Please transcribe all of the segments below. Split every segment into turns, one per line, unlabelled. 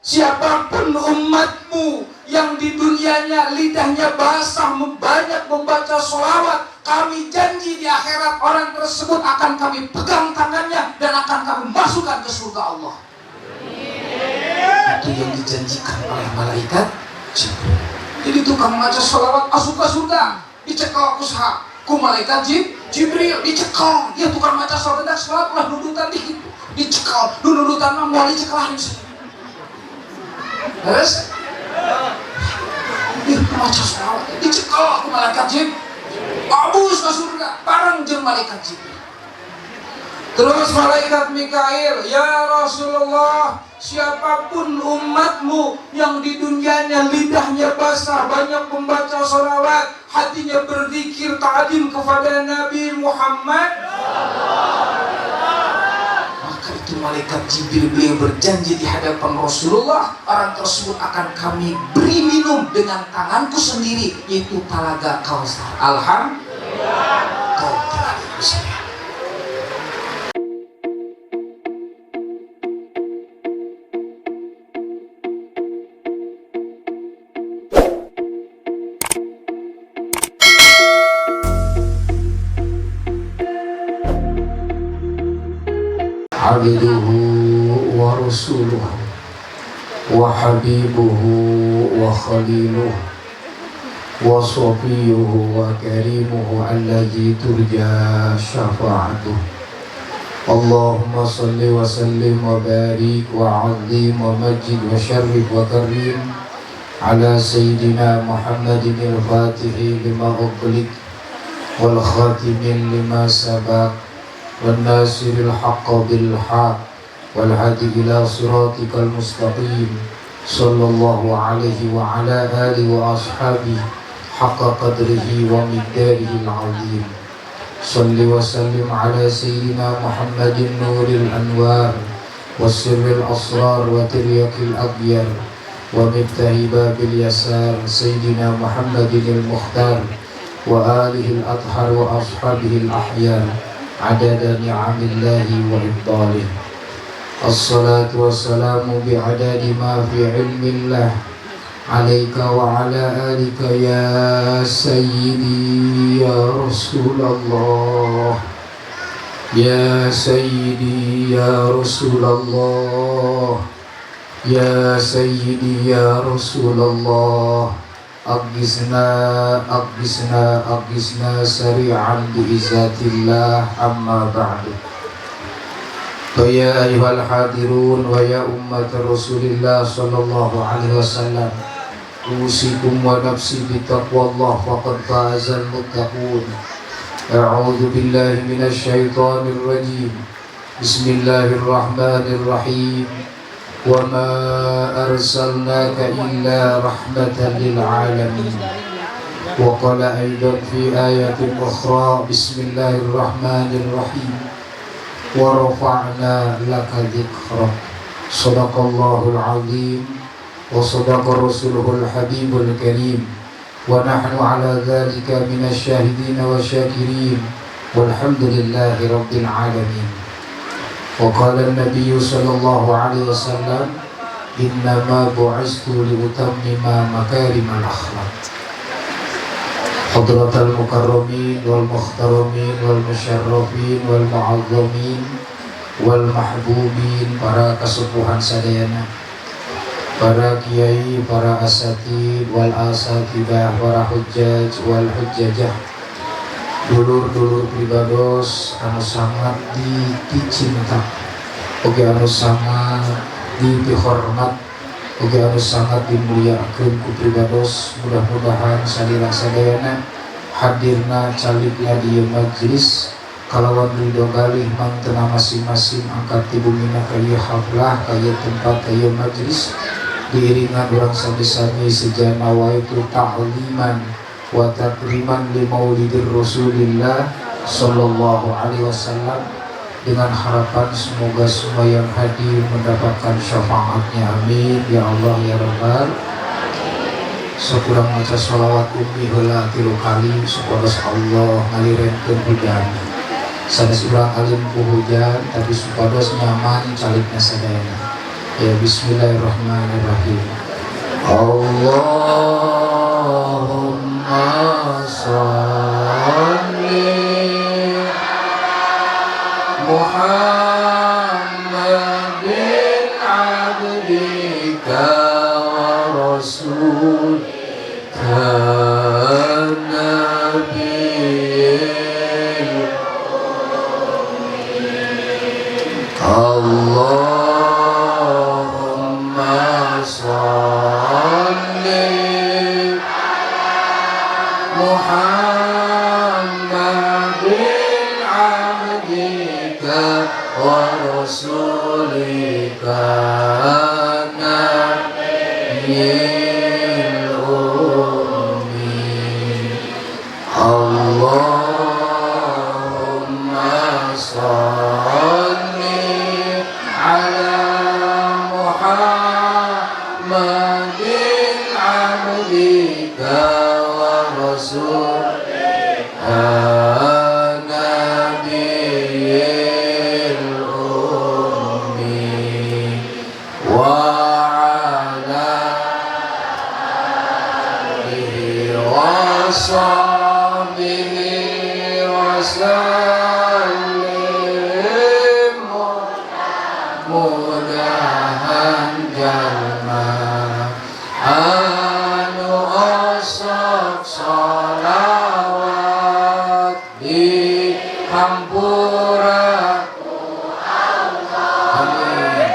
Siapapun umatmu yang di dunianya lidahnya basah banyak membaca sholawat, kami janji di akhirat orang tersebut akan kami pegang tangannya dan akan kami masukkan ke surga Allah. Itu yang dijanjikan oleh malaikat Jibril. Jadi tukang maca sholawat asup ke surga, dicekel ku saha? Ku malaikat Jibril dicekel. Dia tukang maca sholawat, dan sholawat ulah nundutan dikit. Dicekel, nundutan mah moal dicekelahin. Terus dia maca sholawat, dicekel ku malaikat Jibril. Abus ke surga bareng jeung malaikat Jibril. Terus malaikat Mikail, ya Rasulullah, siapapun umatmu yang di dunianya lidahnya basah banyak membaca sholawat, hatinya berzikir ta'zim kepada Nabi Muhammad, maka itu malaikat Jibril beliau berjanji di hadapan Rasulullah, orang tersebut akan kami beri minum dengan tanganku sendiri, yaitu Talaga Kausar. Alhamdulillah.
Abduhu wa rasuluhu wa habibuhu wa khaliluhu wa safiyuhu wa karimuhu alladhi turja syafa'atuh. Allahumma salli wa sallim wa barik wa azim wa majid wa syarrif wa karim ala sayyidina Muhammadin al-fatihi lima ughliq wal khatimin lima sabaq والناصر الحق بالحق والهادي إلى صراطك المستقيم صلى الله عليه وعلى آله وأصحابه حق قدره ومقداره العظيم. صل وسلم على سيدنا محمد نور الأنوار والسر الأسرار وتريك الأغيار ومفتاح باب اليسار سيدنا محمد المختار وآله الأطهار وأصحابه الأحيار عدد نعم الله وإفضاله. الصلاة والسلام بعدد ما في علم الله عليك وعلى آلك يا سيدي يا رسول الله، يا سيدي يا رسول الله، يا سيدي يا رسول الله. أغثنا أغثنا أغثنا سريعا بإذات الله. أما بعد، فيا أيها الحاضرون ويا أمة رسول الله صلى الله عليه وسلم، أوصيكم ونفسي بتقوى الله فقد فاز المتقون. أعوذ بالله من الشيطان الرجيم. بسم الله الرحمن الرحيم. وما أرسلناك إلا رحمة للعالمين. وقال أيضا في آية أخرى: بسم الله الرحمن الرحيم. ورفعنا لك ذكرك. صدق الله العظيم وصدق رسوله الحبيب الكريم، ونحن على ذلك من الشاهدين والشاكرين، والحمد لله رب العالمين. وقال النبي صلى الله عليه وسلم: إنما بعثت لأتمم مكارم الأخلاق. حضرة المكرمين والمحترمين والمشرفين والمعظمين والمحبوبين, para kasepuhan sadayana, para kiai, para asatid wal asatidah, para hujjaj wal hujjajah, dulur-dulur pribados anu sangat dicinta, oge anu sangat dipihormat, oge anu sangat dimuliakeun ku pribados. Mudah-mudahan salira sadayana hadirna calikna di majelis kalawan ridho galih mantena masing-masing, angkat ti bumina ka ieu haflah, ka ieu tempat, ka ieu majelis, diiringan urang sami-sami sejana waitu ta'liman wa takriman li maulidir Rasulillah sallallahu alaihi wasallam, dengan harapan semoga semua yang hadir mendapatkan syafaatnya. Amin ya Allah ya Rabbal. Sakurang maca sholawat umi heula 3 kali supados Allah ngalirenkeun hujan. Sanes urang alim ku hujan, tapi supados nyaman calikna sadayana. Ya, bismillahirrahmanirrahim. Allahumma sholli Muhammadin abdika wa rasulika nabiyil. Allahumma sholli Muhammadin abdika wa rasulika nabiyil ummi. Allahumma sholli ala Muhammadin abdika wa rasulika nabiyil ummi wa ala alihi wa sahbihi wa sallim. Mudahan jalma anu osok sholawat dihampura, amin,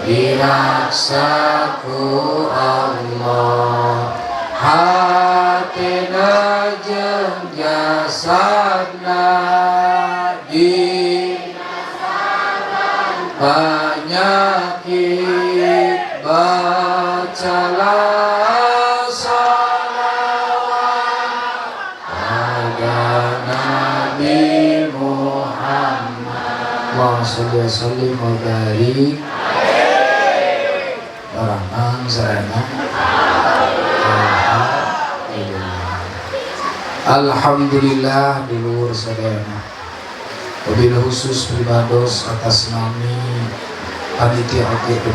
diraksa ku Allah hatina jeung jasadna di penyakit. Bacalah salawat pada Nabi Muhammad. Allahumma sholli wa sallim wa barik. Orang sarana. Alhamdulillah. Alhamdulillah, dulur sadayana. Wabil khusus pribados atas nami panitia oge ya.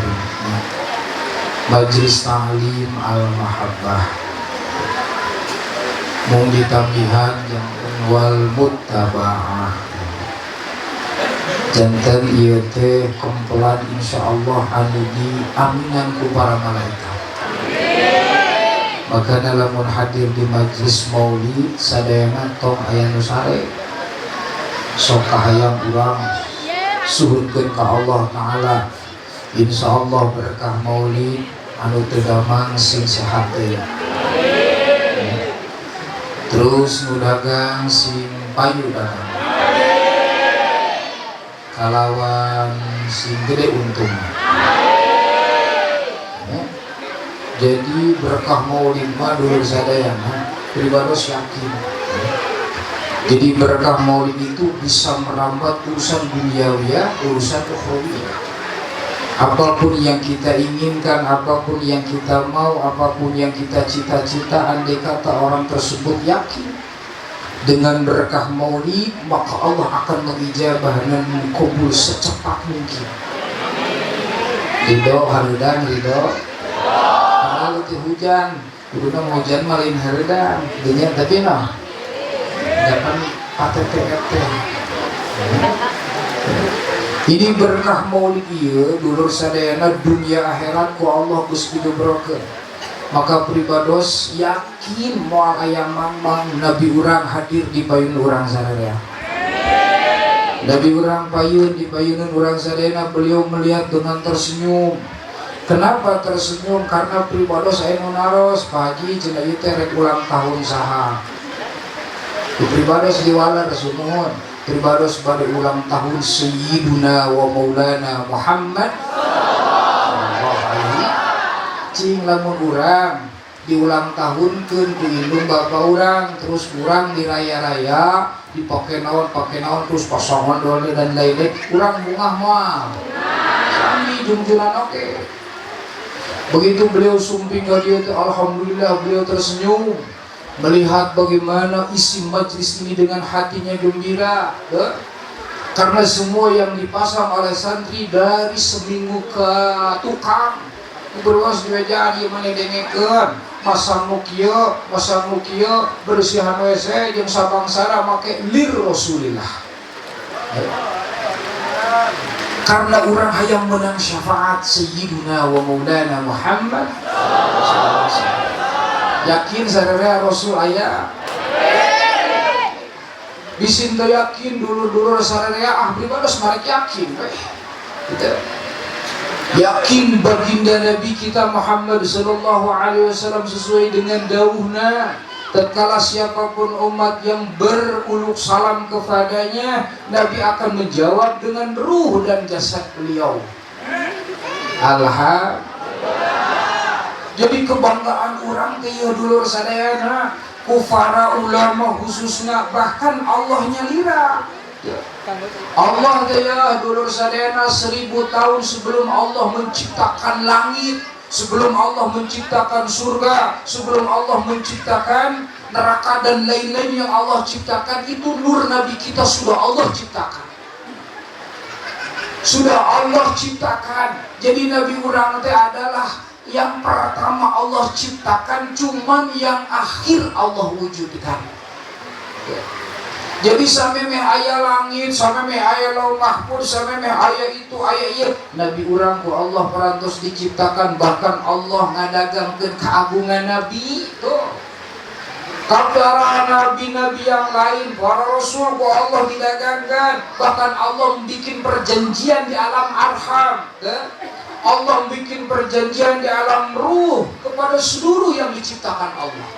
Majelis Ta'lim Al Mahabbah mung ditambihan yang wal muttabaah, janten ieu teh kumpulan insyaallah anu diaminan ku para malaikat. Makana lamun hadir di majelis maulid sadayana tong aya nu sare, sok kahayang urang suhunkeun ka Allah Ta'ala. Insyaallah berkah maulid anu teu damang sing sehat deui, terus nu dagang sing payu dagang kalawan sing gede untung ya. Jadi berkah maulid mah dulur sadayana pribados yakin ya. Jadi berkah maulid itu bisa merambat urusan duniawiya, urusan ukhrawiyah. Apapun yang kita inginkan, apapun yang kita mau, apapun yang kita cita-cita, andai kata orang tersebut yakin dengan berkah maulid, maka Allah akan mengijabah dan mengkabul secepat mungkin. Ridho hareudang, ridho. Karena leutik hujan, kuduna hujan mah lain hareudang, dinya tapi noh. Dapat KTP teh. Ini berkah maulid ieu dulur sadayana dunia akhirat ku Allah geus digebrokeun. Maka pribados yakin moal aya mang-mang nabi urang hadir di payun urang sadaya. Nabi urang payun di payunan urang sadayana, beliau melihat dengan tersenyum. Kenapa tersenyum? Karena pribados aya nu naros, "Pak Haji, cenah ieu teh rek ulang tahun saha?" Di pribados diwaler, sumuhun, pribados pada ulang tahun Sayyiduna wa Maulana Muhammad sallallahu alaihi. Cing lamun urang diulang tahunkeun ku indung bapak urang, terus urang diraya-raya, dipake naon pake naon, terus pasangan dole dan lain-lain, urang bungah moal? Sami jungjunan oke. Begitu beliau sumping ka dieu teh, alhamdulillah beliau tersenyum melihat bagaimana isi majlis ini dengan hatinya gembira.
Karena semua yang dipasang oleh santri dari seminggu ke tukang berwas dibejaan ieu maneh dengekeun masang nu kieu, masang nu kieu, bersihan WC jeung sabangsana make lir Rasulillah. Karena orang hayang menang syafaat Sayyiduna wa Maulana Muhammad. Yakin sadaya Rasul aya? Bisin teu yakin dulur-dulur sadaya, ah, pribados marek yakin we. Gitu. Yakin baginda Nabi kita Muhammad sallallahu alaihi wasallam sesuai dengan dawuhna, tatkala siapapun umat yang beruluk salam kepadanya, Nabi akan menjawab dengan ruh dan jasad beliau. Alhamdulillah. Jadi kebanggaan orang teh ieu dulur sadayana, ku para ulama khususnya, bahkan Allah nyalira. Allah teh ya dulur sadayana, 1000 tahun sebelum Allah menciptakan langit, sebelum Allah menciptakan surga, sebelum Allah menciptakan neraka dan lain-lain yang Allah ciptakan, itu nur Nabi kita sudah Allah ciptakan. Sudah Allah ciptakan. Jadi Nabi urang teh adalah yang pertama Allah ciptakan, cuman yang akhir Allah wujudkan. Ya. Jadi sampai meh aya langit, sampai meh aya Lauh Mahfuz, sampai meh aya itu, aya ieu, Nabi urang ku Allah parantos diciptakan, bahkan Allah ngadagangkeun keagungan Nabi tuh. Para nabi-nabi yang lain, para rasul ku Allah didagangkan, bahkan Allah membuat perjanjian di alam arham, ya. Allah bikin perjanjian di alam ruh kepada seluruh yang diciptakan Allah.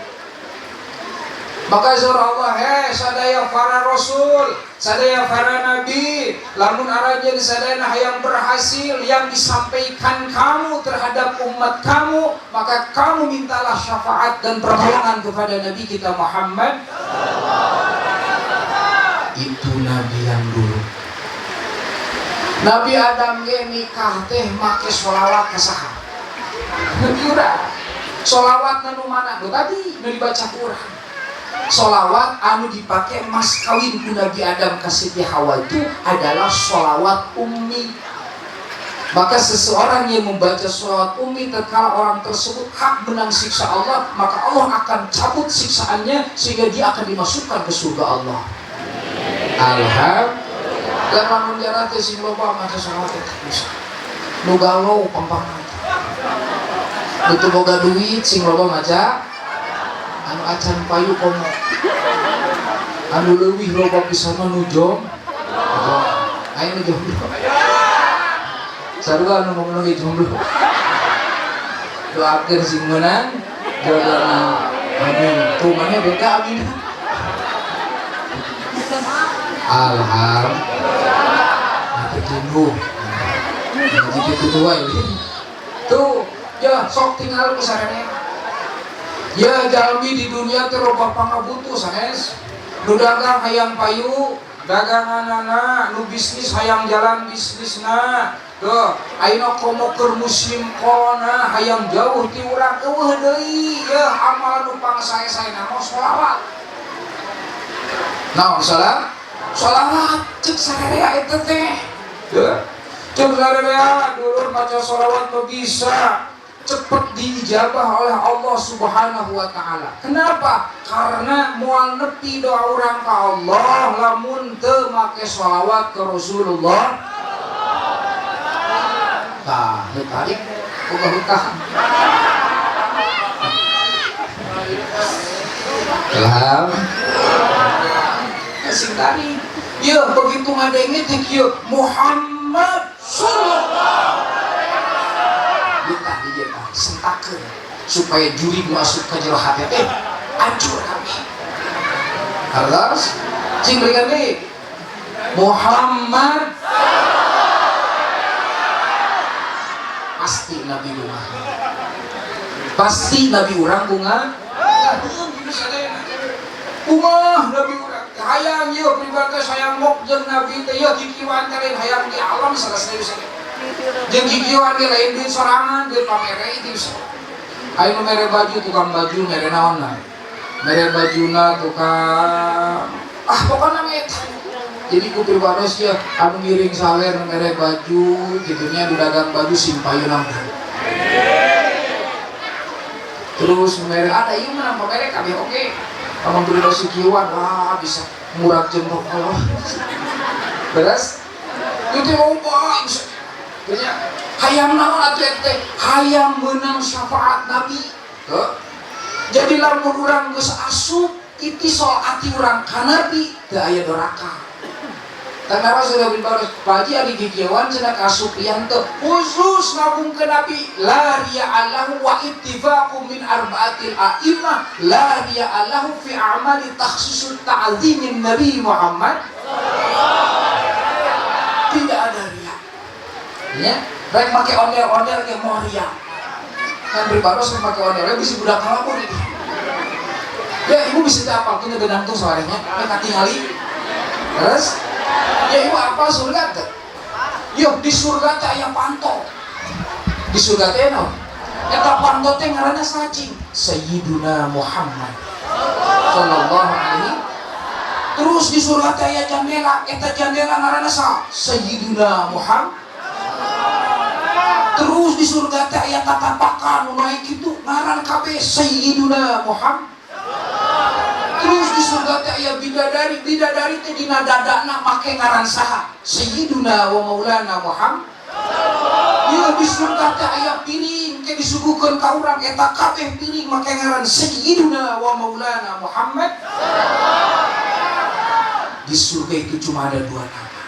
Maka surah Allah, hei sadaya para rasul, sadaya para nabi, lamun aranjeun sadaya yang berhasil yang disampaikan kamu terhadap umat kamu, maka kamu mintalah syafaat dan pertolongan kepada Nabi kita Muhammad. Itu nabi yang dulu. Nabi Adam ge nikah teh make sholawat ka saha? Nabi udah. Sholawat nu mana? Nu tadi nu dibaca ku urang. Solawat anu dipakai mas kawin ku Nabi Adam ke Siti Hawa itu adalah solawat ummi. Maka seseorang yang membaca solawat ummi, tatkala orang tersebut hak menang siksa Allah, maka Allah akan cabut siksaannya sehingga dia akan dimasukkan ke surga Allah. Alhamdulillah. Lamun jarah teh sing loba maca solawat teh bisa. Nu galau pampangan. Nu teu boga duit sing loba maca, anu acan payu komo, anu leuwih loba pisan mah nu jom, aya nu jomblo, sarua anu ngomong ge jomblo, doakeun sing meunang jodohna, amin. Tuh mana beda, amin. Alhamdulillah, jenuh ngaji kitu tuh wae tuh ya. Sok tinggal ku sarerea ya, jalmi di dunia teh loba pangabutuh sanes. Nu dagang hayang payu daganganana, nu bisnis hayang jalan bisnisna. Tuh ayeuna komo keur musim corona, hayang jauh ti urang, eueuh deui ya amalan nu pangsae-saena mah sholawat. Naon salah sholawat? Cek sarerea eta teh. Tuh cek sarerea dulur, maca sholawat tuh bisa cepat diijabah oleh Allah Subhanahu wa taala. Kenapa? Karena moal nepi doa urang ka Allah lamun teu make sholawat ke Rasulullah. Tah, nu tarik boga hutang. Ilham. Sing tadi. Ya, begitu ngadenge teh kieu Muhammad sallallahu alaihi wasallam sentakeun supaya jurig masuk ke jero hati teh hancur kabeh. Hartos cing berikan deui Muhammad, pasti Nabi bunga, pasti Nabi urang bunga, bunga Nabi urang hayang ieu pribadi hayang mok jeung Nabi teh ieu kikieuan teh lain hayang di alam selesai bisa jeung kikieuan ge lain duit sorangan, duit pamere itu bisa. Ayo nu mere baju tukang baju, mere naon lah, mere bajuna tukang, ah pokoknya mah eta. Jadi ku pribados ya anu ngiring sawer nu mere baju kitu nya, nu dagang baju sing payuna. Terus mere ada ieu mah pamere kabeh oke. Lamun pribados kieuan, wah, bisa murag jeung Allah. Beres? Itu loba nya, hayang naon atuh teh? Hayang meunang syafaat Nabi. Tuh. Jadi lamun urang geus asup itisol ati urang ka Nabi, teu aya doraka. Karena sudah bin Baros, Pak Haji ari kikieuan cenah kasupian teu khusus ngagungkeun Nabi, la riya lahu wa ittifaqu min arba'atil a'immah la riya lahu fi a'mali takhsisu ta'zimin Nabi Muhammad, tidak ada riya. Ya, rek make ondel-ondel ge moal riya. Kan pribados make ondel bisa budak kalabur ini. Ya, ibu bisa teu apal teu geunang tuh suaranya, rek katingali. Terus ya ibu apal surga teh? Yo, di surga teh aya panto. Di surga teh naon? Eta panto teh ngaranna cicing Sayyiduna Muhammad sallallahu alaihi. Terus di surga teh aya jandela, eta jandela ngaranna sa Sayyiduna Muhammad. Terus di surga teh aya tatapakan nu naik kitu ngaran kabeh Sayyiduna Muhammad. Terus di surga teh aya bidadari, bidadari teh dina dadana make ngaran saha? Sayyiduna wa Maulana Muhammad. Ya, di surga teh aya piring ke disuguhkeun ka urang, eta kabeh piring make ngaran Sayyiduna wa Maulana Muhammad. Di surga itu cuma ada dua nama.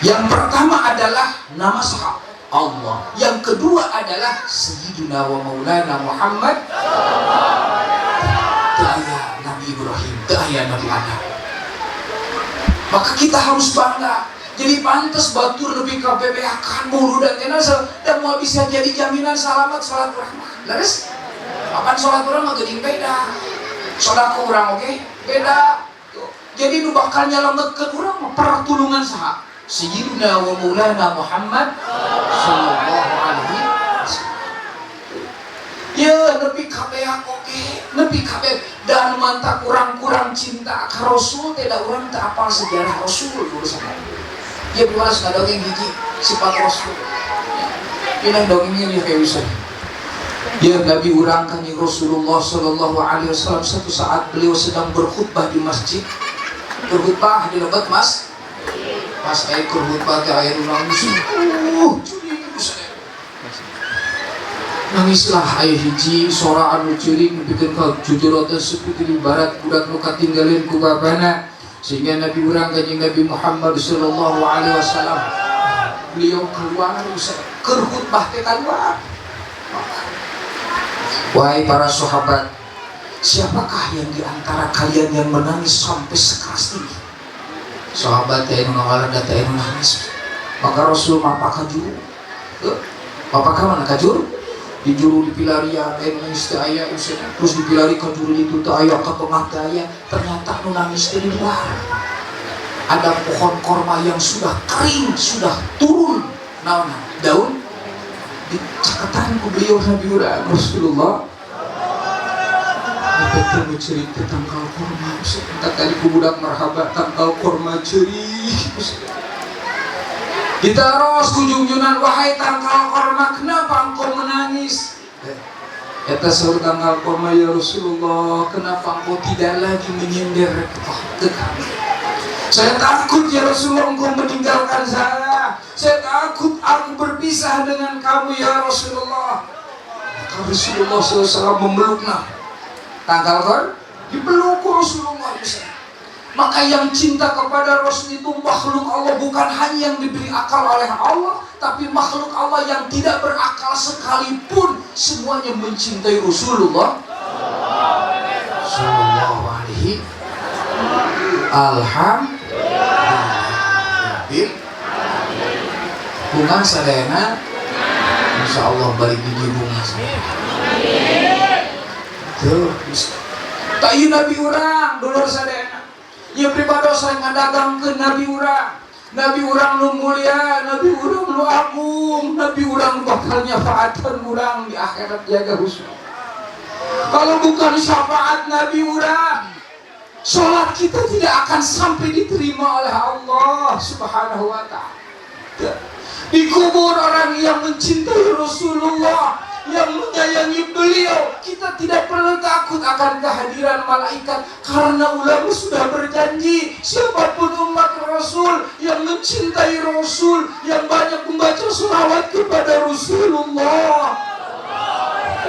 Yang pertama adalah nama saha? Allah. Yang kedua adalah Sayyiduna wa Maulana Muhammad. Teu aya Nabi Ibrahim, teu aya Nabi Adam. Maka kita harus bangga. Jadi pantas batur lebih ke bebeakan muludan jenazah dan mau bisa jadi jaminan salamat salat urang mah. Leres? Apan salat urang mah geuning beda. Sedekah urang oke beda. Tuh. Jadi nu bakal nyelametkeun urang mah pertulungan saha? Sayyiduna wa Maulana Muhammad sallallahu alaihi wasallam. Ya, nepi kabeak oke, nepi kabeh dan mantap kurang-kurang cinta ka Rasul tidak urang teu apal sejarah Rasul dulu sama. Ya, bukan ngadongeng hiji sifat Rasul. Ya, ini dongengnya nih kayak bisa. Ya, Nabi urang kanjeng Rasulullah Shallallahu Alaihi Wasallam, satu saat beliau sedang berkhutbah di masjid, berkhutbah di lebet mas, pas aya khutbah teh aya nu nangis, nangislah aya hiji sora anu ceurik nepikeun ka jujur teh seperti ibarat budak nu katinggalin ku bapana, sehingga Nabi urang kanjeng Nabi Muhammad sallallahu alaihi wasallam beliau keluar keur khutbah teh keluar. "Wahai para sahabat, siapakah yang di antara kalian yang menangis sampai sekeras ini?" Sahabat teh nu ngawalan teh nu nangis. Maka Rasul mapa ka juru. Mapa ka mana ka juru? Di juru di pilarian, nangis teh aya usahana. Terus dipilari ka juru itu teh aya, ka tengah teh aya. Ternyata nu nangis teh di luar. Ada pohon korma yang sudah kering, sudah turun naon daun, dicaketan ku beliau Nabi urang Rasulullah. Betul cerita tangkal korma, entah tadi ku budak marhaba tangkal korma ceurik. Ditaros ku jungjunan, "Wahai tangkal korma, kenapa engkau menangis?" Eta saur tangkal korma, "Ya Rasulullah, kenapa engkau tidak lagi menyender ke kami? Saya takut ya Rasulullah engkau meninggalkan saya. Saya takut aku berpisah dengan kamu ya Rasulullah." Maka Rasulullah SAW memeluknya. Tangkal kor dipeluk Rasulullah SAW. Maka yang cinta kepada Rasul itu makhluk Allah bukan hanya yang diberi akal oleh Allah, tapi makhluk Allah yang tidak berakal sekalipun semuanya mencintai Rasulullah Sallallahu alaihi. Alhamdulillah. Bunga sadayana, insya Allah balik gigi bunga sadayana. Tuh, tak Nabi urang dulur sadayana. Ya, pribados sering ngadagangkeun Nabi urang. Nabi urang nu mulia, Nabi urang nu agung, Nabi urang bakal nyafaatkeun urang di akhirat jaga khusus. Kalau bukan syafaat Nabi urang, Sholat kita tidak akan sampai diterima oleh Allah Subhanahu wa Ta'ala. Dikubur orang yang mencintai Rasulullah, yang menyayangi beliau, kita tidak perlu takut akan kehadiran malaikat, karena ulama sudah berjanji, siapapun umat Rasul yang mencintai Rasul, yang banyak membaca sholawat kepada Rasulullah,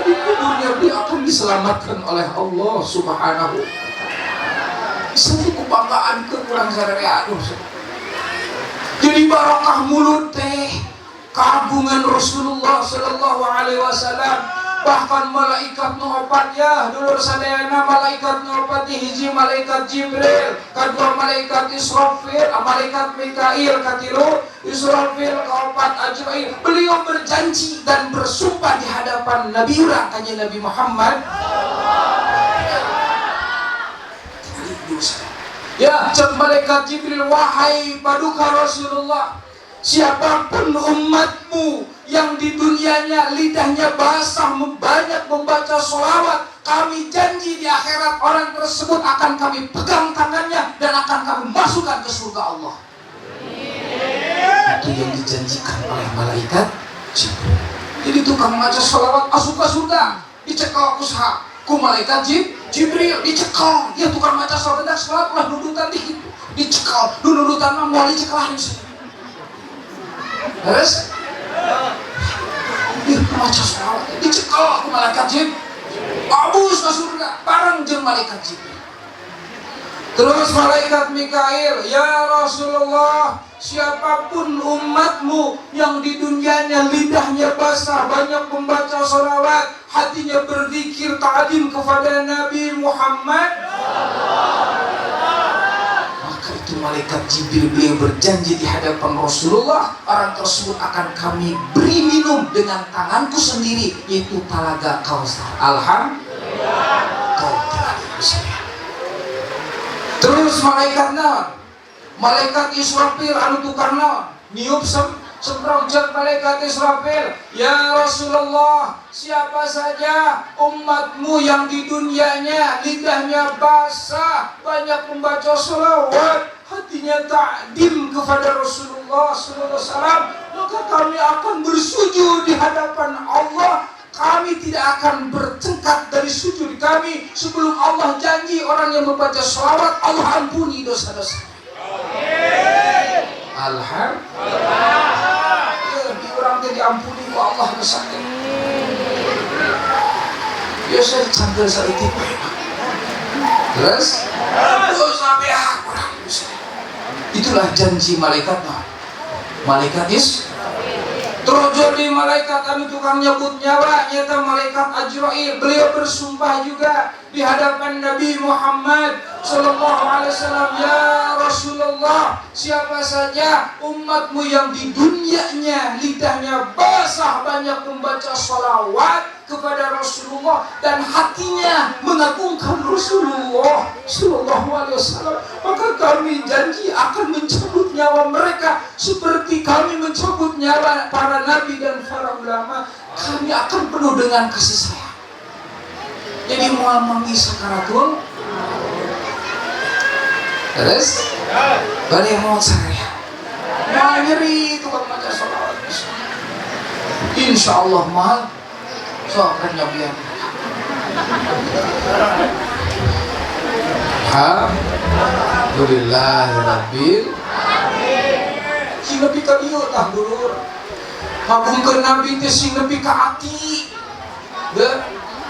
di kuburnya dia akan diselamatkan oleh Allah Subhanahu. Satu kebanggaan ke kurang sararea, aduh. Jadi barokah mulut teh kagungan Rasulullah Sallallahu Alaihi Wasallam. Bahkan malaikat nu opat ya dulur sadayana, malaikat nu opat, hiji malaikat Jibril, kedua malaikat Israfil, malaikat Mikail, katilu Israfil, keempat Azrail. Beliau berjanji dan bersumpah di hadapan Nabi urang, kanjeng Nabi Muhammad. Ya, cek malaikat Jibril, wahai paduka Rasulullah, siapapun umatmu yang di dunianya lidahnya basah banyak membaca sholawat, kami janji di akhirat orang tersebut akan kami pegang tangannya dan akan kami masukkan ke surga Allah. Itu yang dijanjikan oleh malaikat Jibril. Jadi tukang maca sholawat asup ke surga, dicekal ku saha? Ku malaikat Jibril dicekal. Ya tukang maca sholawat, sholawat lah nudutan di gitu. Dicekal, nudutan mah moal dicekal di sini. Terus dia maca sholawat dicekal ku malaikat Jibril. Abus ke surga bareng jeung malaikat Jibril. Terus malaikat Mikail, ya Rasulullah, siapapun umatmu yang di dunianya lidahnya basah banyak membaca sholawat, hatinya berzikir ta'zim kepada Nabi Muhammad, maka itu malaikat Jibril beliau berjanji di hadapan Rasulullah, orang tersebut akan kami beri minum dengan tanganku sendiri, yaitu telaga Kausar. Alhamdulillah. Terus malaikat naon? Malaikat Israfil anu tukang naon? Niup semprong. Cek malaikat Israfil, ya Rasulullah, siapa saja umatmu yang di dunianya lidahnya basah banyak membaca sholawat, hatinya takdim kepada Rasulullah sallallahu alaihi wasallam, maka kami akan bersujud di hadapan Allah. Kami tidak akan bertengkar dari sujud kami sebelum Allah janji orang yang membaca sholawat Allah ampuni dosa-dosa. Alhamdulillah. Ya, di orang teh diampuni ku Allah dosa. Ya saya cangkel saeutik. Terus dosa beak urang. Itulah janji malaikat mah. Malaikat is terus jadi malaikat anu tukang nyebut nyawa, nyata malaikat Azrail. Beliau bersumpah juga di hadapan Nabi Muhammad sallallahu alaihi wasallam, ya Rasulullah, siapa saja umatmu yang di dunianya lidahnya basah banyak membaca sholawat kepada Rasulullah dan hatinya mengagungkan Rasulullah sallallahu alaihi wasallam, maka kami janji akan mencabut nyawa mereka seperti kami mencabut nyawa para nabi dan para ulama. Kami akan penuh dengan kasih sayang. Jadi moal manggih sakaratul. Terus bade maot saya moal nyeri tukang maca sholawat. Insya Allah mal sok kan nyobian. Alhamdulillahirabbil alamin. Sing nepi ka dieu tah dulur. Ngagungkeun nabi teh sing nepi ka ati. Deu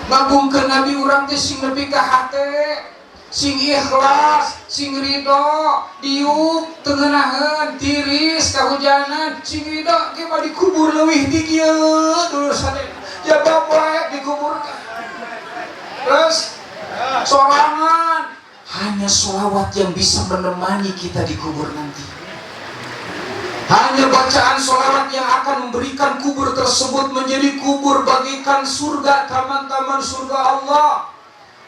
ngagungkeun nabi urang teh sing nepi ka hate. Sing ikhlas, sing ridho, diuk teu ngeunaheun, tiris kahujanan, sing ridho ge mah dikubur leuwih di kieu dulur sadaya. Jaba poek dikuburkan. Terus sorangan, hanya sholawat yang bisa menemani kita di kubur nanti. Hanya bacaan sholawat yang akan memberikan kubur tersebut menjadi kubur bagikan surga, taman-taman surga Allah.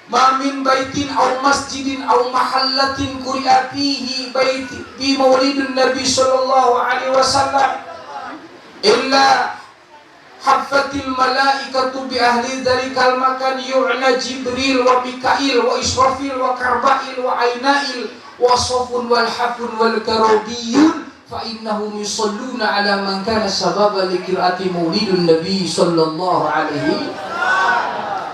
Ma min baitin aw masjidin aw mahallatin quri'a fihi baiti bi maulidun nabi sallallahu alaihi wasallam illa Haffatil malaikatu bi ahli dzalikal makan yu'na Jibril wa Mikail wa Israfil wa Karbail wa Ainail wa Safun wal Hafun wal Karobiyun fa innahum yusalluna ala man kana sababa li qiraati maulidun nabi sallallahu alaihi.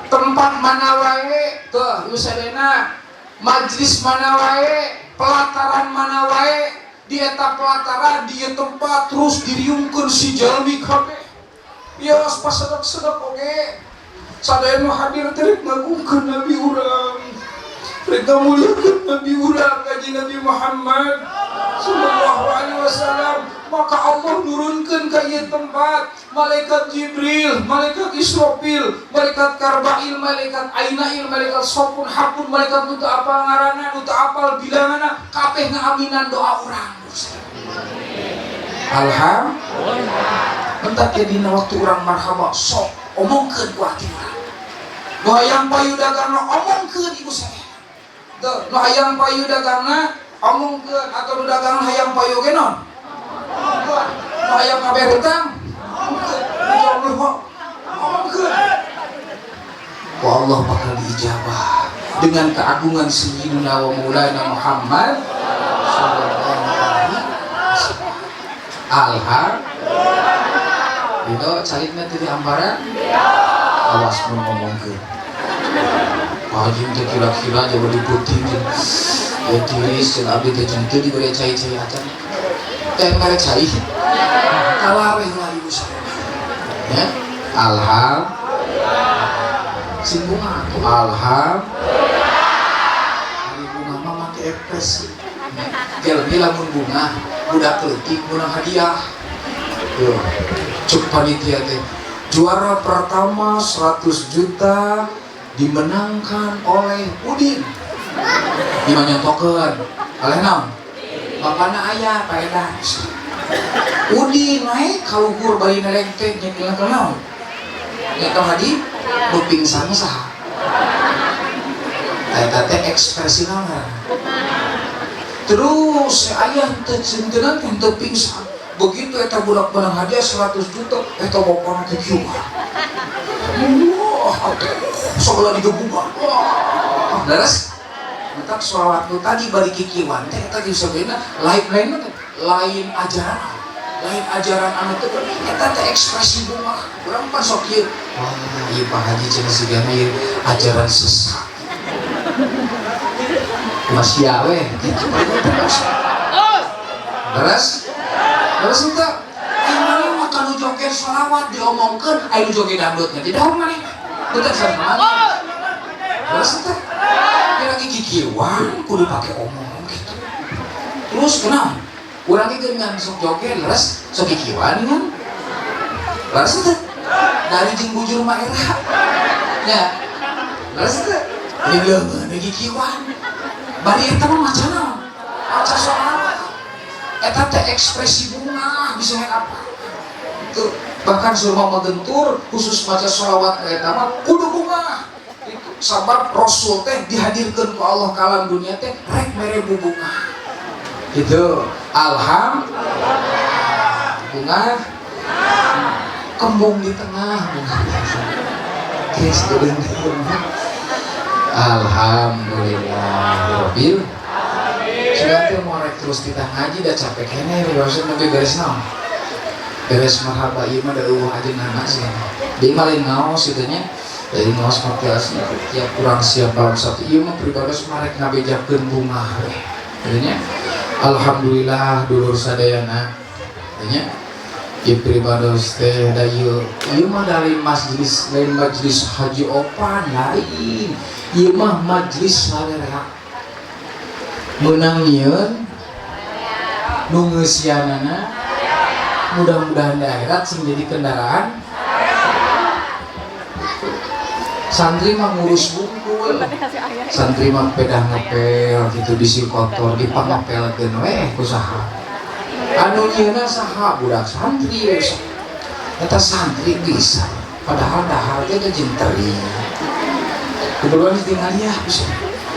Tempat mana wae tuh usadena, majlis mana wae, pelataran mana wae, di eta pelataran, di tempat terus diriungkeun si jalmi kabeh. Ya pas sedek-sedek oge sadaya nu hadir teh rek ngagungkeun nabi urang, rek ngamuliakeun nabi urang, kanjeng Nabi Muhammad sallallahu alaihi wasallam. Maka Allah nurunkeun ka ieu tempat malaikat Jibril, malaikat Israfil, malaikat Karbail, malaikat Ainail, malaikat Sofun, Hapun, malaikat nu teu apal ngaranna, nu teu apal bilanganna, kabeh ngaaminan doa urang. Alhamdulillah. Entak ya dina waktu urang marhaba sok omongkeun ku hati urang. Nu hayang payu dagangna omongkeun ibu saya. Tuh, nu hayang payu dagangna omongkeun, atau nu dagang hayang payu ge naon? Omongkeun. Nu hayang kabeh hutang omongkeun. Nu jomblo omongkeun. Ku Allah bakal diijabah dengan keagungan Sayyidina wa Maulana Muhammad sallallahu alaihi wasallam. Alhamdulillah. Itu caritna teh di ambaran. Awas mun ngomongkeun. Pak Haji teh kira-kira jauh lebih putih jeung ya tiris jeung abdi teh jeung teu dibere cai-cai acan. Teh mere cai. Kalah we lah ibu saya. Ya. Alhamdulillah. Sing bunga atuh alhamdulillah. Ari bunga mah make ekspresi. Jalmi lamun bunga budak leutik menang hadiah. Tuh, cuk panitia teh juara pertama 100 juta dimenangkan oleh Udin. Di mana nyontokeun? Oleh naon? Bapana aya paedan. Udin naik kaluhur bari neleng teh nyekel naon? Nyekel hadi nu pingsan saha? Eta teh ekspresi naon? Terus ayah teh centenan teh teu pingsan. Begitu eta budak menang hadiah 100 juta, eta bapana teh kieu. Wah, sebelah digebugan. Wah, leres? Entak sholawat nu tadi bari kikieuan teh eta jeung sebenarnya lain lain teh lain ajaran. Lain ajaran anu teh eta teh ekspresi bunga. Urang pan sok ieu. Wah, ieu Pak Haji cenah sigana ieu ajaran sesat. Masih we gitu terus. Leres? Leres henteu? Ai maneh mah kanu joget sholawat diomongkeun, ai nu joget dangdut nya tidak maneh. Teu sama. Leres henteu? Kira lagi kikieuan kudu pake omong gitu. Terus kunaon? Urang ge ngan sok joget leres, sok kikieuan kan? Leres henteu? Dari jeung bujur mah era. Nya. Leres henteu? Ini leungeun kikieuan. Bari eta mah maca naon? Maca sholawat. Eta teh ekspresi bunga bisa apa? Itu bahkan surma magentur khusus maca sholawat eta mah kudu bunga. Itu sabab Rasul teh dihadirkeun ku Allah ka alam dunia teh rek mere bubunga. Gitu. Alhamdulillah. Bunga kembung di tengah bunga. Geus deungeun. Alhamdulillahirabbil. Sudah teh mau rek terus kita ngaji dah capek keneh maksud lebih beres naon. Beres marhaba ieu mah da eueuh ajengan sih. Dia mah lain ngaos kitu nya. Dari ngaos mah tiasna tiap kurang siap malam satu ieu mah pribados mah rek ngabejakeun bunga we. Kitu nya. Alhamdulillah dulur sadayana. Kitu nya. Ieu pribados teh da ieu ieu mah dari majelis lain majelis haji opan lain. Ieu mah majelis sarerea. Meunang nyieun nu ngeusianana mudah-mudahan di akhirat sing jadi kendaraan. Santri mah ngurus bungkul, santri mah pedah ngepel gitu bisi kotor dipangepelkeun we ku saha, anu nyieunna saha, budak santri we. Eta santri bisa padahal dahar teh teh jeung teri kebetulan ditinggal ya bisa.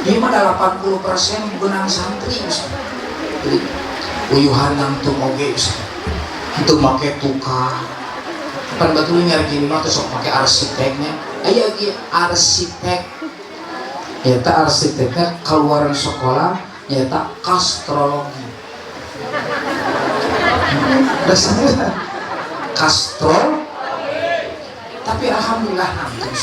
Ieu mah 80% benang santri bisa. Jadi uyuhan nangtung oge bisa. Itu make tukang.
Pan batur nyari gini mah teh sok make arsiteknya. Aya ge arsitek. Eta arsiteknya keluaran sekolah nyata kastrologi. Dasarnya kastrol. Tapi alhamdulillah nangtung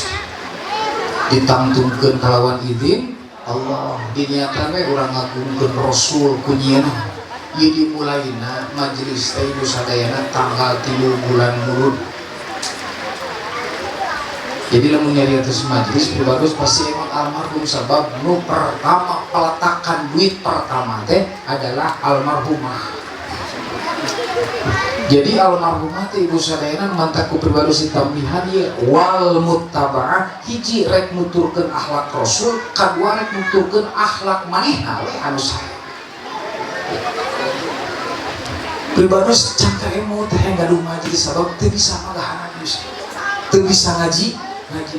ditangtungkeun kalawan izin Allah diniatan we urang ngagungkeun Rasul ku nyieuna. Ieu dimulaina majelis teh ibu sadayana tanggal 3 bulan Mulud. Jadi lamun nyari atas majelis pribados pasti emang almarhum sabab nu pertama peletakan duit pertama teh adalah almarhumah. Jadi almarhumah teh ibu sadayana mantak ku pribados ditambihan ieu wal muttabaah hiji rek nuturkeun akhlak Rasul, kadua rek nuturkeun akhlak manehna we anu sae. Pribados can kaemut teh gaduh majelis sabab teu bisa magahanan geus. Teu bisa ngaji ngaji.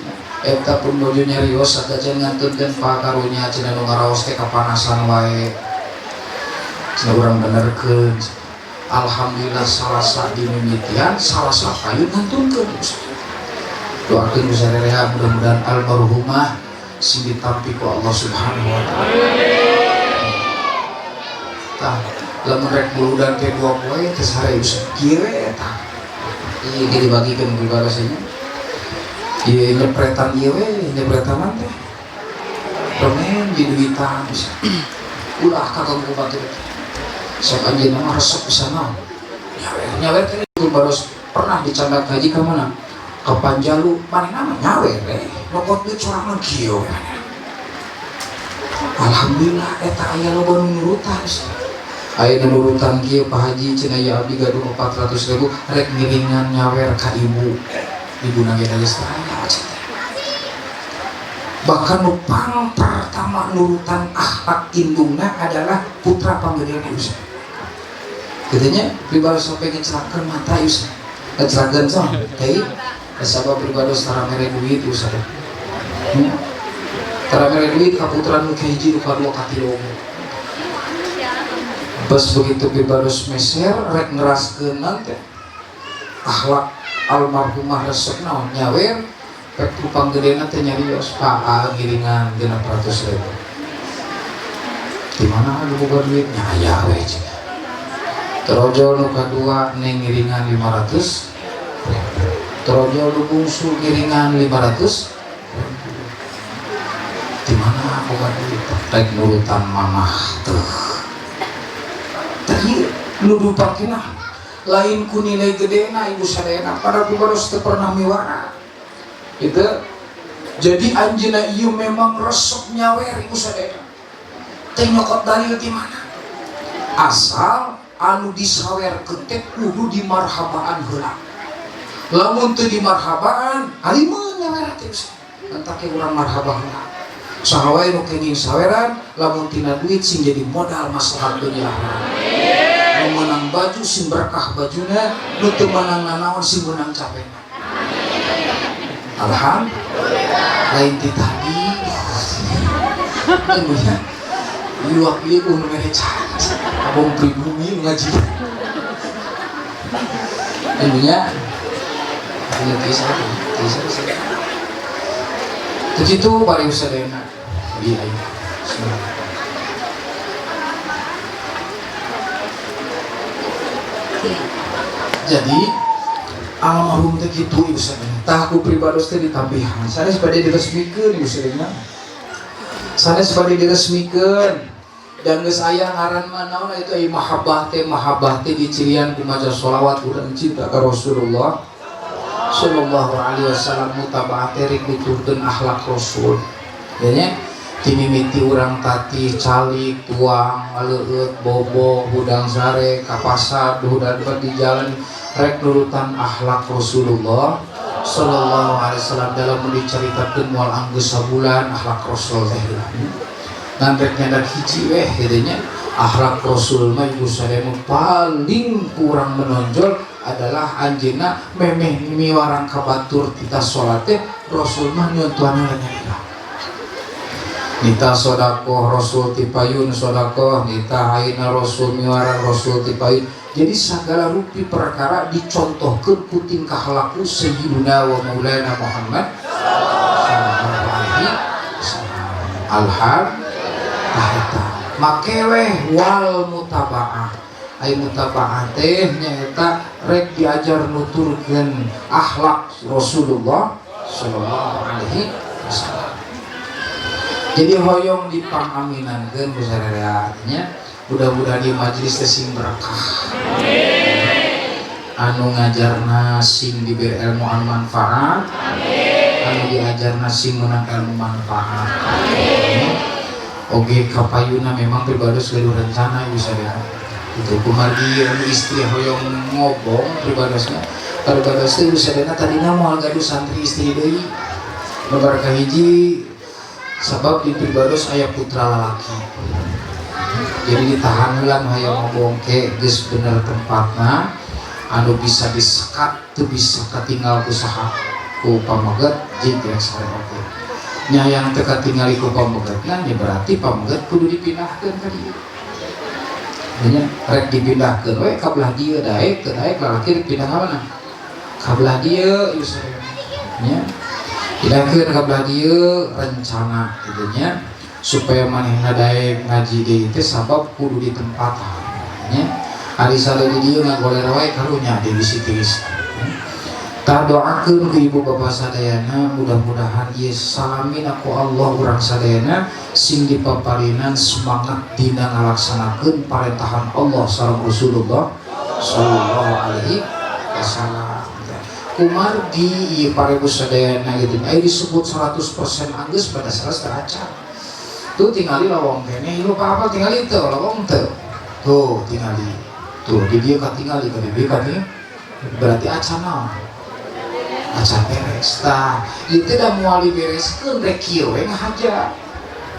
Eta pun bojo nyarios sadajan ngantunkeun pakarunya cenah nu ngaraos teh kapanasan wae. Cenah urang benerkeun. Alhamdulillah salasa dimimitian, salasa payun ngantunkeun. Doakeun sarerea mudah-mudahan almarhumah sing ditampi ku Allah Subhanahu wa taala. Tah, lamun rek muludan teh 2 poe teh sare geus kieu we tah. Ieu ge dibagikeun ku barasanya. Ieu nyepretan ieu we, nyepretanan teh. Remen di duitan bisa. Ulah kaganggu batur. Sok anjeunna mah resep pisan naon. Nyawer, nyawer teh baros pernah dicandak haji ka mana? Ka Panjalu, manehna mah nyawer we. Nyokot duit sorangan kieu we. Alhamdulillah eta aya loba nu nurutan. Aya nu nurutan kieu Pak Haji cenah ya abdi gaduh 400.000 rek ngiringan nyawer ka ibu. Ibu nage geus aya cenah. Bahkan nu pang pertama nurutan akhlak indungna adalah putra panggedeana Yusuf. Katanya pribados sampai ngecelakeun mata Yusuf. Ngecelakeun sok, teh sabab pribados tara mere duit Yusuf. Tara mere duit ka putra nu kahiji nu kadua katilu. Pas begitu pribados meser rek ngeraskeun teh akhlak almarhumah resep naon nyawer rek ku panggedena teh nyarios Pak ngiringan 600.000. Di mana anu boga duitnya aya we cenah. Terojol nu kadua neng ngiringan 500. Terojol nu bungsu ngiringan 500. Di mana boga duit rek nurutan mamah teh. Tadi nu dupakina lain ku nilai gedena ibu sadayana pada pribados teu pernah miwara. Itu jadi anjeunna ieu memang resep nyawer ibu sadayana. Teh nyokot dalil di mana? Asal anu disawerkeun teh kudu dimarhabaan heula. Lamun teu dimarhabaan, alimeun nyawer teh. Entak ge urang marhaba heula. Saha wae nu kenging saweran, lamun tina duit sing jadi modal maslahat dunya akhirat. Nu meunang baju sing berkah bajuna, nu teu meunang nanaon sing meunang capena. Alhamdulillah. Lain ti tadi. Tunggunya. Iwak ieu nu mere cai. Abong pribumi ngaji. Tunggunya. Ieu tiasa, tiasa, tiasa. Begitu bari sadayana. Di ayo. Bismillah. Jadi almarhum teh kitu ibu sadayana. Tah ku pribados teh ditambihan. Sanes bade diresmikeun ibu sadayana. Sanes bade diresmikeun. Dan geus aya ngaran mah naon itu ai mahabbah teh dicirian ku maca sholawat urang cinta ka Rasulullah sallallahu alaihi wasallam mutabaah teh rek nuturkeun akhlak Rasul. Ya nya timimiti urang tati calik tuang leueut bobo hudang sare ka pasar hudang di jalan rek nurutan akhlak Rasulullah sallallahu alaihi wasallam dalam dicaritakeun moal anggeus sabulan akhlak Rasul teh. Ngan rek nyandak hiji weh kitu nya akhlak Rasul mah ibu sadaya paling kurang menonjol adalah anjeunna memeh miwarang ka batur tita salat teh Rasul mah nyontohan nyalira. Nita sodakoh Rasul tipayun sodakoh, nita ayeuna Rasul miwarang Rasul tipayun. Jadi segala rupi perkara dicontohkeun ku tingkah laku Sayyiduna wa Maulana Muhammad sallallahu alaihi wasallam. Alhamdulillah, eta make weh wal mutabaah. Ai mutabaah teh nyaeta rek diajar nuturkeun akhlak Rasulullah sallallahu alaihi wasallam. Jadi hoyong dipangaminankeun ku sararea nya, mudah-mudahan di majelis teh sing berkah. Anu ngajarna sing diberi ilmu anu manfaat. Anu diajarna sing menang ilmu manfaat. Oge kapayuna memang pribados gaduh rencana, ibu sadaya. Itu kumargi anu istri hoyong ngobong pribadosnya. Pribados teh, ibu sadaya, tadina moal gaduh santri istri deui. Nomor kahiji sabab di pribados aya putra lalaki. Jadi ditahan heula nu hayang ngobong, ke geus bener tempatna anu bisa disekat teu bisa katinggal ku saha, ku pameget jig rek sare oge. Nya yang teu katingali ku pamegetna nya berarti pameget kudu dipindahkeun ka dieu. Nya rek dipindahkeun we ka belah dieu, daek teu daek lalaki dipindah ka mana? Ka belah dieu ieu sadaya. Nya pindahkeun ka belah dieu rencana kitu nya, supaya manehna daek ngaji deui teh sabab kudu ditempatan nya. Ari sare di dieu ngagoler wae karunya di bisi tiis. Tah, doakeun ku ibu bapak sadayana, mudah-mudahan ieu salamin ku Allah urang sadayana sing dipaparinan semangat dina ngalaksanakeun parentahan Allah sareng Rasulullah sallallahu alaihi wasallam. Kumargi ieu parebu sadayana gitu aya disebut 100% anggeus pada salah teracan. Tuh tingali lawang keneh ieu apa, tingali teu lawang teu. Tuh tingali. Tuh di dieu katingali, ka di dieu katingali. Berarti acan naon? Acan beres. Tah, ieu teh da moal dibereskeun, rek kieu we ngahaja.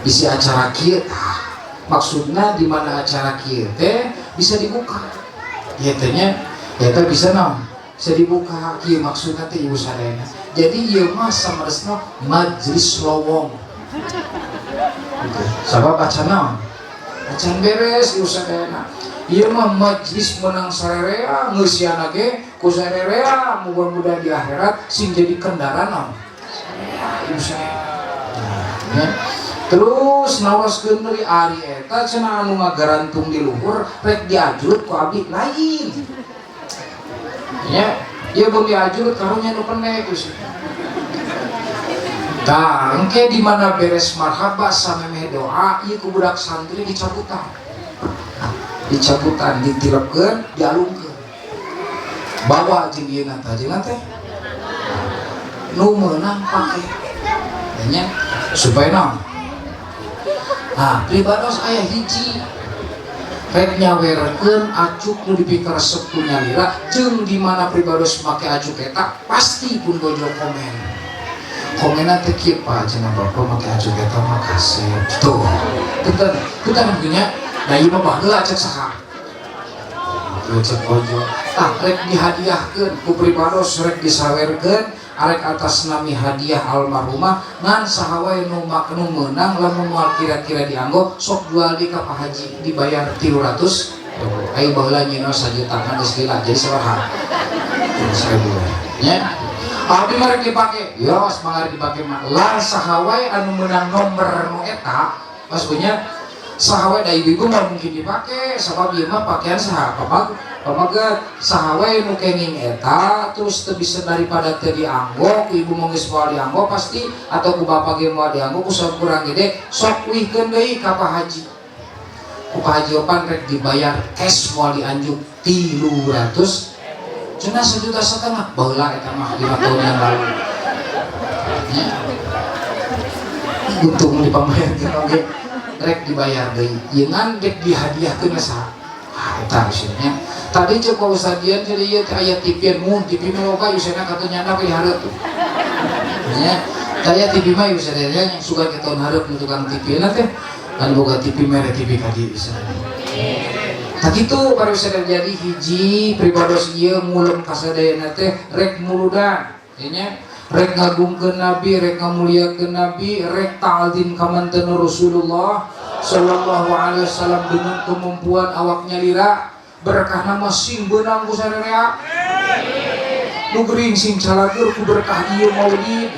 Bisi acara kieu tah. Maksudna di mana acara kieu teh bisa dibuka. Ieu teh nya eta bisa naon? Bisa dibuka kieu maksudna teh, ibu sadayana. Jadi ieu mah samaresna majelis lowong. Gitu. Sabab acan naon? Acan beres, ibu sadayana. Ieu mah majlis menang sarerea, ngeusiana ge ku sarerea, mudah-mudahan di akhirat sing jadi kendaraan naon? Sarerea, ibu sadayana. Nah, ya. Terus nawaskeun deui ari eta cenah anu ngagarantung di luhur rek diajrut ku abdi lain. Ya, ieu mun diajrut karunya nu pendek geus. Tah, engke di mana beres marhaba samemeh doa ieu ku budak santri dicabutan. Dicabutan, ditilepkeun, dialungkeun. Bawa jeung ieu tah jeung teh. Nu meunang pake. Nya supaya naon? Nah, pribados aya hiji rek nyawerkeun acuk nu dipikaresep ku nyalira, jeung di mana pribados make acuk eta pasti pun bojo komen. Komenan teh kieu, "Pak," cenah, "bapak make acuk eta mah kasep." Tuh. Punten, punten nya. Nah, ieu mah baheula cek saha? Tuh cek bojo. Tah, rek dihadiahkeun ku pribados, rek disawerkeun arek atas nami hadiah almarhumah, ngan saha wae nu nu meunang lamun moal kira-kira dianggo sok jual di ka Pak Haji, dibayar 300. Ayo baheula nyieun sajuta geus lila jadi sabaraha? 1000 nya. Abdi mah rek dipake, yo mangga dipake mah lah. Saha wae anu meunang nomor nu eta, maksudnya saha wae, da ibu-ibu mah mungkin dipake sabab ieu mah pakaian saha? Pamag pameget. Saha wae nu kenging eta terus teu bisa daripada teu dianggo ku ibu mah, geus moal dianggo pasti, atau ku bapak ge moal dianggo ku sabab kurang gede, sok uihkeun deui ka Pak Haji. Ku Pak Haji Opan rek dibayar cash, moal dianjuk, 300 cenah, 1,5 juta baheula eta mah 5 tahun yang lalu nya. Untung dipambayarkeun oge rek dibayar deui ieu, ngan rek dihadiahkeun saha. Ah, eta maksudnya tadi cek Pak Ustad Dian, jadi ieu teh aya TV mun TV mah loba yusena katuh nyanda ke hareup nya. Aya TV mah yusena yang suka ke tahun hareup nu tukang TV na teh kan boga TV, mere TV ka dieu yusena. Tak itu baru bisa jadi hiji pribados ieu ngulem kasadayana teh rek muludan nya, rek ngagungkeun Nabi, rek ngamuliakeun Nabi, rek ta'zim ka mantena Rasulullah sallallahu alaihi wasallam dengan kemampuan awaknya lira.
Berkahna mah sing beunang ku sarerea. Nu gering sing calageur ku berkah ieu maulid.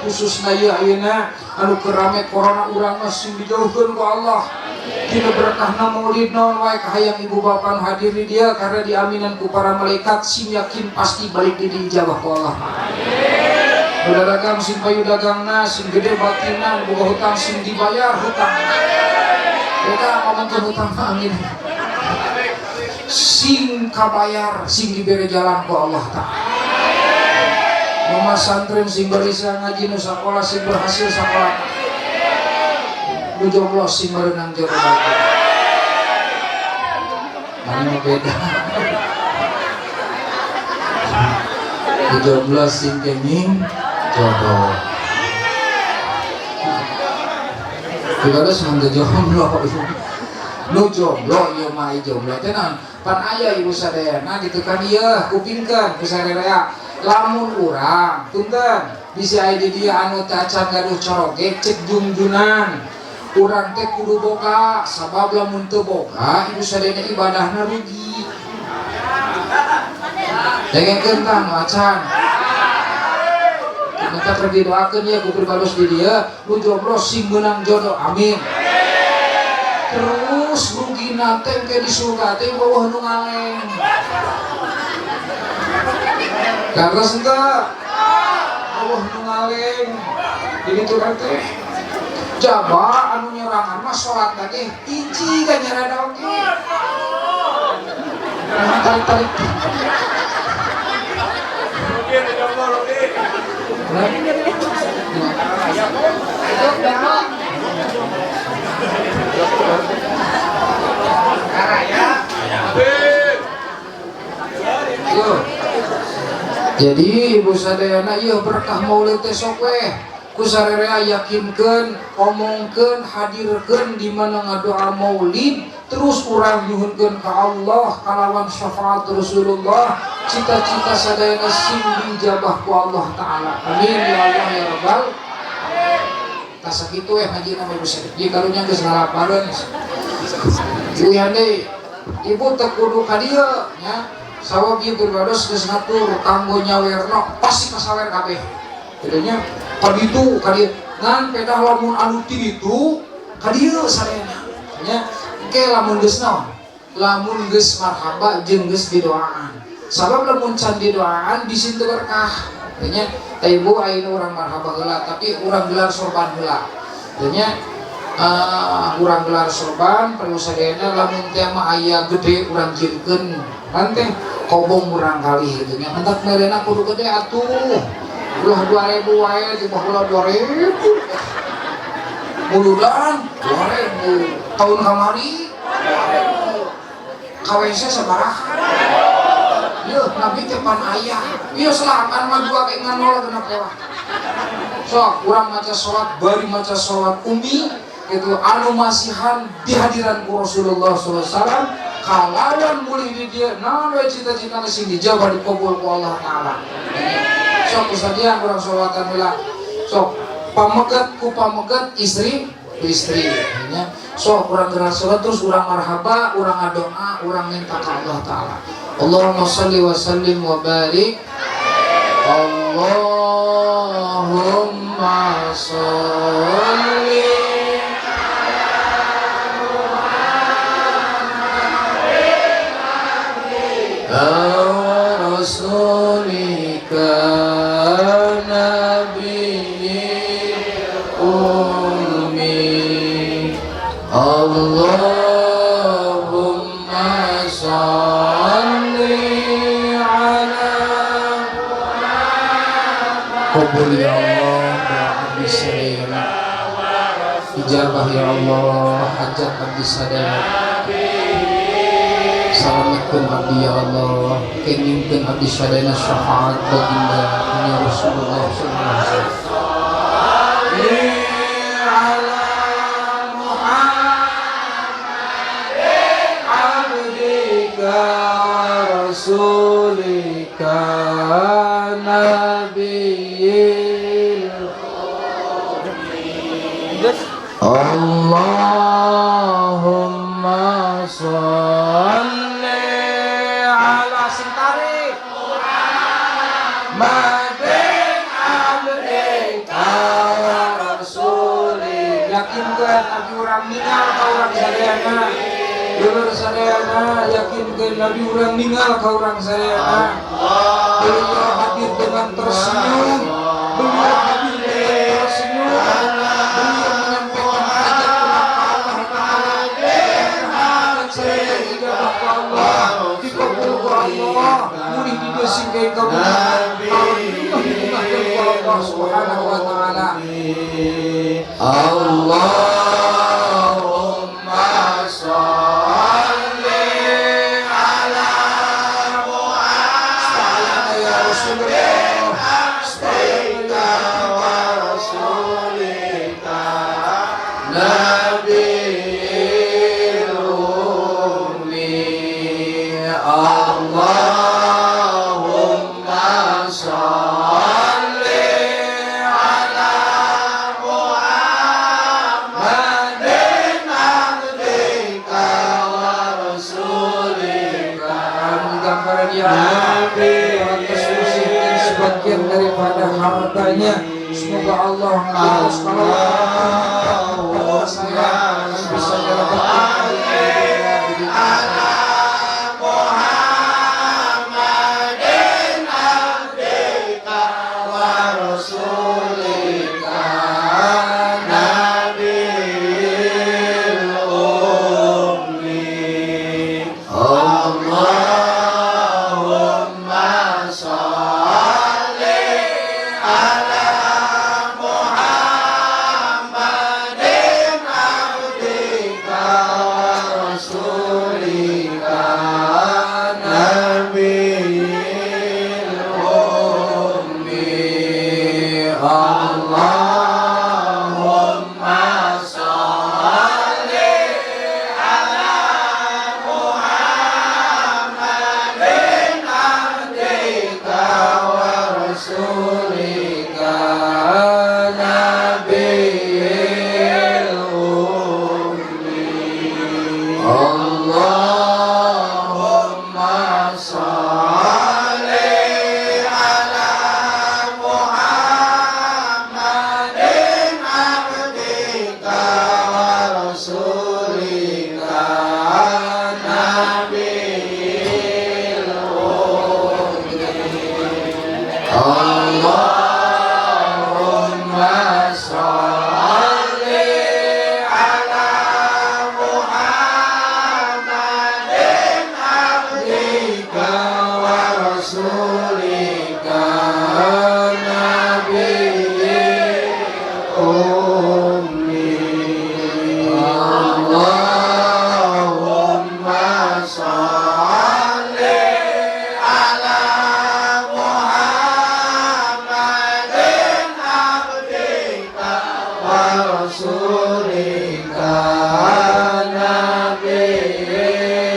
Khususna ieu ayeuna anu keur rame corona urang mah sing dijauhkeun ku Allah. Dina berkahna maulid naon wae kahayang ibu bapa nu hadir di dieu karena diaminan ku para malaikat sing yakin pasti balik di diijabah ku Allah. Nu dagang sing payu dagangna, sing gede batinna, nu boga hutang sing dibayar hutang. Beda ngomongkeun hutang mah amin. Sing kabayar, sing dibere jalan ku Allah Ta'ala. Mama santren sing barisa ngaji nu sakola sing berhasil sakola. Nu jomblo sing merenang jodoh batur. Mana mah beda. Nu jomblo sing kenging jodoh. Juga harus mangga jomblo. Nu jomblo ieu mah jomblo teh naon? Pan aya ibu sadayana gitu kan ieu kupingkeun ku sarerea. Lamun urang punten bisi aya di dieu anu teu acan gaduh coroge cek jungjunan. Urang teh kudu boga sabab lamun teu boga ibu sadayana ibadahna rugi. Dengekeun tah nu acan. Minta keur didoakeun ye ku pribados di dieu nu jomblo sing meunang jodoh amin. Terus rugina teh engke di surga teh bawah nu ngaleng. Karena henteu bawah nu ngaleng. Jadi tukang teh jaba anu nyerangan mah salat lagi hiji ka nyerada oge. Tarik-tarik. Jadi ibu sadayana ieu berkah maulid teh sok weh ku sarerea yakinkeun, omongkeun, hadirkeun di mana ngadoa maulid terus urang nyuhunkeun ka Allah kalawan syafaat Rasulullah cita-cita sadayana sing diijabah ku Allah Ta'ala. Amin ya Allah ya Rabbal. Tah sakitu weh ngajina mah ibu sadayana. Ieu karunya geus ngarapareun. Uyan deui ibu teu kudu ka dieu nya. Sabab ieu pribados geus ngatur kanggo nyawerna pasti kasawer kabeh. Jadinya ka ditu ka dieu ngan pedah lamun anu ti ditu ka dieu sadayana nya. Engke lamun geus naon? Lamun geus marhaba jeung geus didoaan. Sabab lamun can didoaan bisi teu berkah. Nya teh ibu ayeuna urang marhaba heula tapi urang gelar sorban heula. Nya urang gelar sorban perlu sadayana lamun teh mah aya gede urang jieunkeun kan teh kobong urang kali gitu nya mentak merena kudu gede atuh ulah 2000 wae di baheula 2000 muludan 2000 tahun kamari 2000 KWC sabaraha ieu nabi teh pan aya ieu selapan mah dua ke ngan nol genep pola sok urang maca salat bari maca salat umi gitu anu masihan di hadiran ku Rasulullah sallallahu alaihi wasallam kalawan mulih di dia naon we cita-cita sing dijabah dikabul ku Allah Ta'ala. Sok usadian urang sholawatan heula sok pameget ku pameget istri ku istri nya sok urang gerak salat terus urang marhaba urang ngadoa urang minta ka Allah Ta'ala. Allahumma shalli wa sallim wa barik. Allahumma shalli ala rasulika nabiyil ummi. Allahumma shalli ala Qabul ya Allah doa abdi sadayana ijabah ya Allah hajat abdi sadayana. Salametkeun abdi ya Allah kengingkeun abdi sadayana syafaat baginda ya Rasulullah sallallahu alaihi wasallam. Ala Muhammad abdika rasulika nabiyil Allahumma shalli urang ningal ka urang sadayana. Dulur sadayana, yakinkeun Nabi urang ningal ka urang sadayana. Beliau hadir dengan tersenyum, beliau hadir dengan tersenyum, beliau menyampaikan hajat urang ka Allah Ta'ala. Hajat sadayana ijabah ku Allah, dikabul ku Allah, murih di dieu singkai kabungan, alhamdulillah dibungahkeun ku Allah Subhanahu wa Ta'ala.
Allahumma sholli ala
Muhammad ya Rasulullah,
abdika wa rasulika nabiyil ummi. Allahumma sholli ala Muhammadin abdika wa rasulika
Kami gambaran ya Allah terus sebagian daripada hartanya. Semoga Allah terus kalau saya bisa mendapatkan
ala Muhammadin abdika wa rasulika nabiyil ummi. Allahumma sholli ala Muhammadin abdika wa rasulika nabiyil ummi. Allahumma sholli ala Muhammadin abdika wa rasulika nabiyil ummi. Allahumma sholli ala Muhammadin abdika wa rasulika nabiyil ummi. Allahumma sholli ala Muhammadin abdika wa rasulika nabiyil ummi. Allahumma sholli ala Muhammadin abdika wa rasulika nabiyil ummi.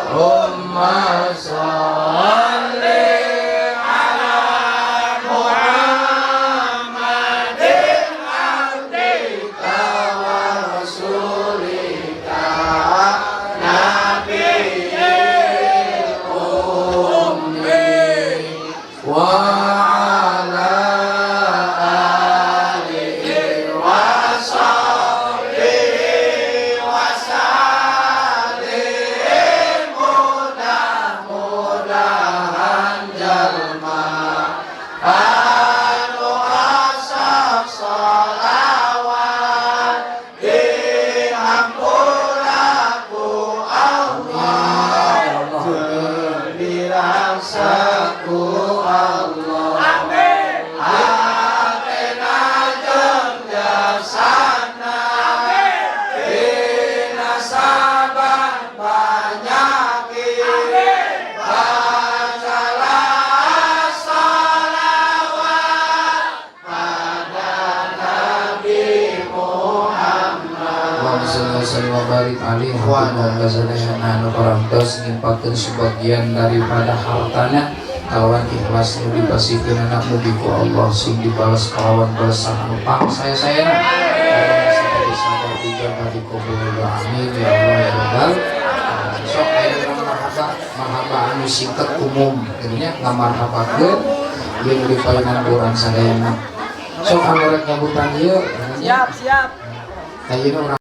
Allahumma sholli ala Muhammadin abdika wa rasulika nabiyil ummi wa ala alihi wa sahbihi wa sallim. Mudah-mudahan jalma anu asap sholawat dihampura ku Allah, dirasa ku Allah. Atina jeung jasana dina saban panyakit. Bacalah sholawat pada Nabi Muhammad.
Allahumma sholli wa sallim wa barik alaihi wa sadayana anu parantos ngimpakeun sebagian daripada hartana kawan ikhlas nu dipasihkeun anak mugi ku Allah sing dibalas kalawan balasan anu pang saya-sayana. Sabar ijabah dikabul, amin ya Allah ya Rabbal. Sok aya urang marhaba, marhaba anu singkat umum gitu nya, ngamarhabakeun ieu nu dipayunan urang sadayana.
Sok anu rek nyebutan ieu.
Siap, siap.
Ayeuna urang